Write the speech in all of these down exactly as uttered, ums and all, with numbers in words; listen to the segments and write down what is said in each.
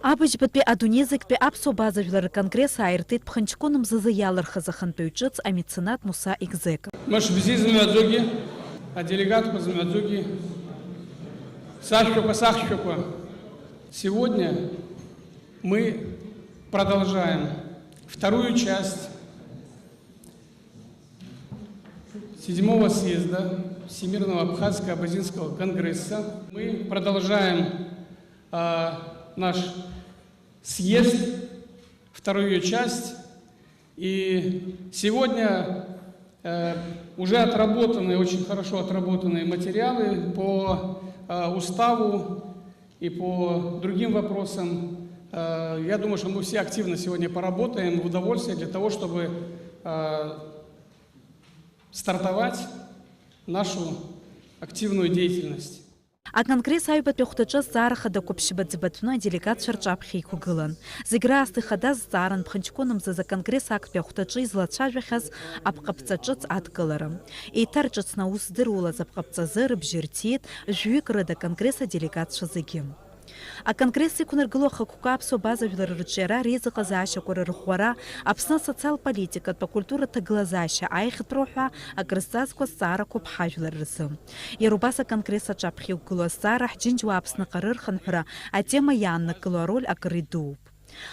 Абыжьбатәи адунеи зегьтәи аԥсуа база жәлар рконгресс ааиртит ԥхынҷкәын мзазы иалырхыз ахантәаҩ ҿыц амеценат Муса Егзек. Мышбзиа зымҩаӡогьы, аделегатқәа зымҩаӡогьы, сашәақәа, сахшәақәа, сегодня мы продолжаем вторую часть седьмого съезда Всемирного Абхазского Абазинского конгресса. Мы продолжаем, а, наш съезд, вторую часть. И сегодня, э, уже отработаны, очень хорошо отработанные материалы по, э, уставу и по другим вопросам. Э, я думаю, что мы все активно сегодня поработаем в удовольствие для того, чтобы, э, стартовать нашу активную деятельность. Аконгресс аҩбатәи ахәҭаҿы азҵаара хадақәа ԥшьба ӡбатәны аделегатцәа рҿаԥхьа иқәгылан. Зегь раасҭа ихадаз зҵааран ԥхынҷкәын мзазы аконгресс актәи ахәҭаҿы излацәажәахьаз апҟаԥҵа ҿыц адкылара. Еиҭарҿыцны аус здыруаз апҟаԥҵазы рыбжьы рҭиит жәҩык рыда аконгресс аделегатцәа зегьы. Аконгресс иқәнаргыло ахықәкы аԥсуа база жәлар рыҿиара, реизыҟазаашьақәа рырӷәӷәара, Аԥсны асоциал-политикатә, акультуратә ҭагылазаашьа аиӷьтәроу ҳәа акрызҵазкуа азҵаарақәоуп ҳажәлар рзы. Иара убас аконгресс аҿаԥхьа иқәгылоу азҵаара ҳџьынџьуаа Аԥсныҟа рырхынҳәра атема иааннакыло ароль акыр идууп.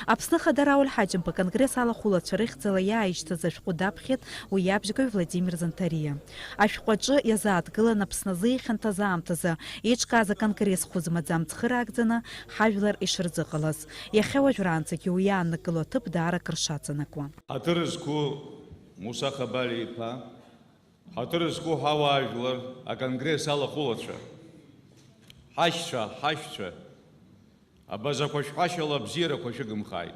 Аԥсны Ахада Рауль Ҳаџьымба аконгресс алахәылацәа рыхьӡала иааишьҭыз ашәҟәы даԥхьеит уи иабжьгаҩ Владимир Занҭариа. Ашәҟәы аҿы иазааҭгылан Аԥсны азы ихьанҭаз аамҭазы еиҿкааз аконгресс хәы змаӡам ҵхы раагӡаны ҳажәлар ишырзыҟалаз. Иахьа уажәраанӡагьы уи иааннакыло аҭыԥ даара акыр шаҵанакуа. Ҳаҭыр зқәу Муса Хабали-иԥа, ҳаҭыр зқәу ҳауаажәлар, аконгресс алахәылацәа, ҳашьцәа, ҳашьцәа, абазақәа шәҳәашьала абзиарақәа шәыгымхааит.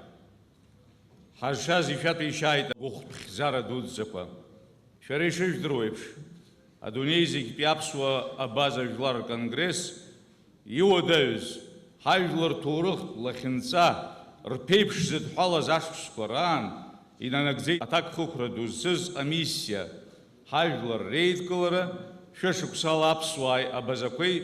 Ҳазшаз ишәаҭәеишьааит агәыхәтә хьӡара дуӡӡақәа. Шәара ишыжәдыруа еиԥш, адунеи зегьтәи аԥсуа абаза жәлар рконгресс иуадаҩыз, ҳажәлар рҭоурыхтә лахьынҵа рԥеиԥш зыдҳәалаз ашықәсқәа раан инанагӡеит аҭакԥхықәра ду зцыз амиссиа, ҳажәлар реидкылара шәышықәсала аԥсуааи абазақәеи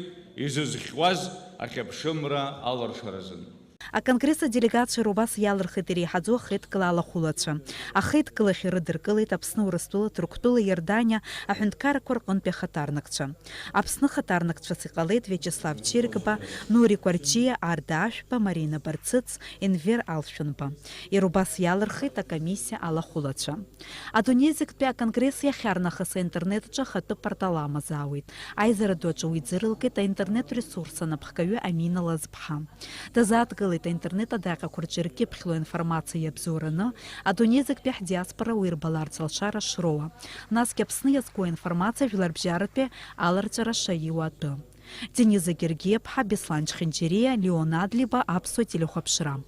изызхьуаз ахьыԥшымра алыршаразын. Аконгресс аделегациа убас иалырхит иреиҳаӡоу ахеидкыла алахәылацәа. Ахеидкылахь ирыдыркылеит Аԥсны, Урыстәыла, Ҭырқәтәыла, Иорданиа аҳәынҭқаррақәа рҟынтәи ахаҭарнакцәа. Аԥсны хаҭарнакцәас иҟалеит Виачеслав Чирикба, Нури Кәарҷиа, Арда Ашәба, Марина Барцыц, Енвер Алшәынба. Иара убас иалырхит акомиссиа алахәылацәа. Адунеи зегьтәи аконгресс иахьарнахыс аинтернет аҿы ахатәы портал амазаауеит. Аизара ду аҿы уи ӡырылгеит аинтернет ресурс анапхгаҩы Амина Лазԥҳа. Дазааҭгылеит аинтернет адаҟьақәа рҿы иркьыԥхьло аинформациа иабзоураны, адунеи зегьтәи ҳдиаспора уирбаларц алшара шроуа, насгьы Аԥсны иазку аинформациа жәларбжьаратәи аларҵәара шаиуа атәы. Дениза Гергиа-ԥҳа, Беслан Чхинджириа, Леон Адлеиба, Аԥсуа телехәаԥшра.